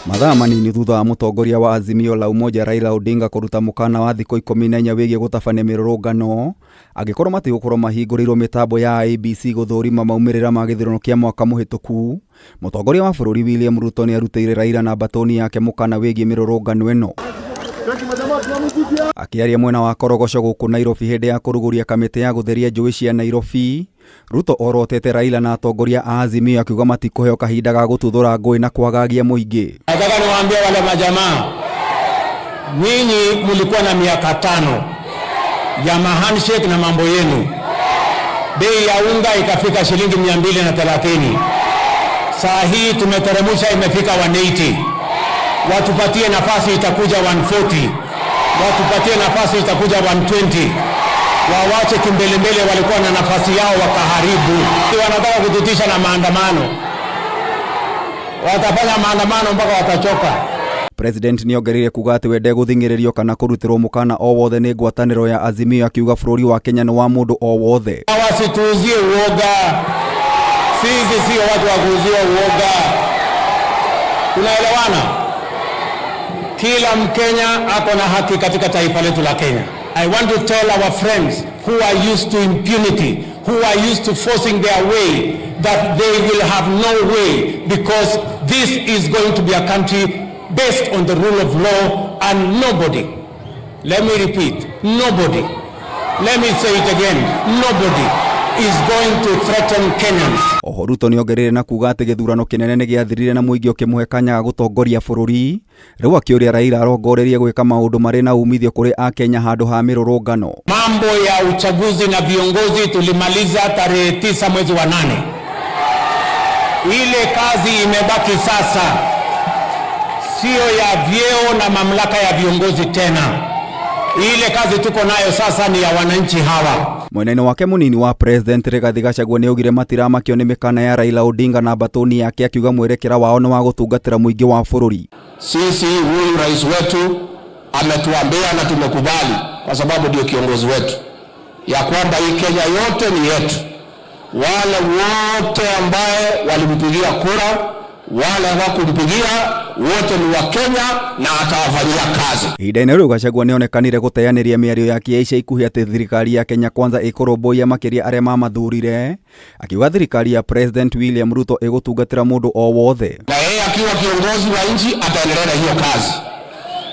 Mathaa manini thutha wa mũtongoria wa Azimio la Umoja Raila Odinga kũruta mũkana wa thikũ 14 wĩgiĩ gũtabania mĩrũrũngano angĩkorwo matigũkorwo mahingũrĩirwo mĩtambo ya IEBC gũthũrima maumĩrĩra ma gĩthurano kĩa mwaka mũhĩtũku, mũtongoria wa bũrũri William Ruto nĩarutĩire Raila na mbatũni yake mũkana wĩgiĩ mĩrũrũngano ĩno. Akĩaria mwena wa Korogocho gũkũ Nairobi hĩndĩ ya kũrugũria kamĩtĩ ya gũtheria njũĩ cia Nairobi, Ruto orotete Raila na atongoria a Azimio akiuga matikũheo kahinda ga gũtuthũra ngũĩ na kwagagia mũingĩ. Nataka niwaambie wale majamaa, nyinyi mlikuwa na miaka 5 ya mahandshake na mambo yenu, bei ya unga ikafika shilingi 230. Saa hii tumeteremusha imefika 180. Watupatie nafasi itakuja 140, watupatie nafasi itakuja 120. Wawache kimbelembele, walikuwa na nafasi yao wakaharibu. Wanataka kututisha na maandamano, watafanya maandamano mpaka watachoka. President nĩongereire kuga atĩ we ndegũthing'ĩrĩrio kana kũrutĩrwo mũkana o wothe nĩ ngwatanĩro ya Azimio, akiuga bũrũri wa Kenya nĩ wa mũndũ o wothe. Wasituuzie uoga, sisi sio watu wa kuuziwa uoga. Tunaelewana? Kila Mkenya ako na haki katika taifa letu la Kenya. I want to tell our friends who are used to impunity, who are used to forcing their way, that they will have no way, because this is going to be a country based on the rule of law, and nobody, let me repeat, nobody, let me say it again, nobody is going to threaten Kenyans. Oho Ruto nĩongereire na kuga atĩ gĩthurano kĩnene nĩ gĩathirire na mũingĩ ũkĩmũhe kanya ga gũtongoria bũrũri. Rĩu akĩũria Raila arongorerie gwĩka maũndũ marĩ na umithio kũrĩ akenya handũ ha mĩrũrũngano. Mambo ya uchaguzi na viongozi tulimaliza tarehe 9 mwezi wa 8. Ile kazi imebaki sasa sio ya vyeo na mamlaka ya viongozi tena. Ile kazi tuko nayo sasa ni ya wananchi hawa. Mwena-inĩ wake mũnini wa President Rigathi Gachagua nĩaugire matiramakio nĩ mĩkana ya Raila Odinga na mbatũni yake, akiuga mwerekera wao nĩ wa gũtungatĩra mũingĩ wa bũrũri. Sisi huyu rais wetu ametuambia na tumekubali, kwa sababu ndio kiongozi wetu, ya kwamba hii Kenya yote ni yetu. Wale wote ambaye walimpigia kura, wale hawakumpigia, wote ni wa Kenya na atawafanyia kazi. Ihinda-inĩ rĩu Gachagua nĩonekanire gũteanĩria mĩario yake ya ica ikuhĩ atĩ thirikari ya Kenya Kwanza ĩkũrũmbũiya makĩria arĩa mamathurire, akiuga thirikari ya President William Ruto ĩgũtungatĩra mũndũ o wothe. Na yeye akiwa kiongozi wa nchi ataendelea na hiyo kazi,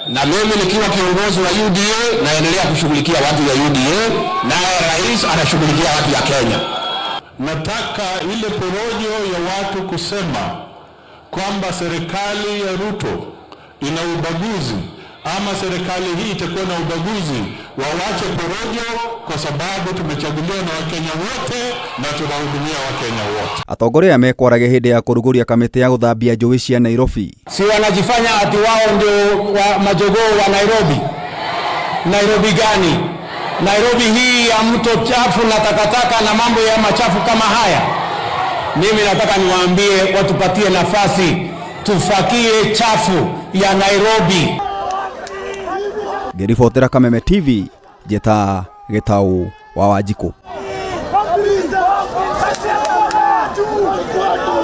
na mimi nikiwa kiongozi wa UDA naendelea kushughulikia watu ya UDA, naye rais anashughulikia watu ya Kenya. Nataka ile porojo ya watu kusema kwamba serikali ya Ruto ina ubaguzi ama serikali hii itakuwa na ubaguzi, wawache porojo, kwa sababu tumechaguliwa na Wakenya wote na tunahudumia Wakenya wote. Atongoria aya mekwaragia hĩndĩ ya kũrugũria kamĩtĩ ya gũthambia njũĩ cia Nairobi. Si wanajifanya ati wao ndio wa majogoo wa Nairobi. Nairobi gani? Nairobi hii ya mto chafu na takataka na mambo ya machafu kama haya. Mimi nataka niwaambie watupatie nafasi tufakie chafu ya Nairobi. Ngĩribotera Kameme TV, njĩta Gĩtaũ wa Wanjikũ.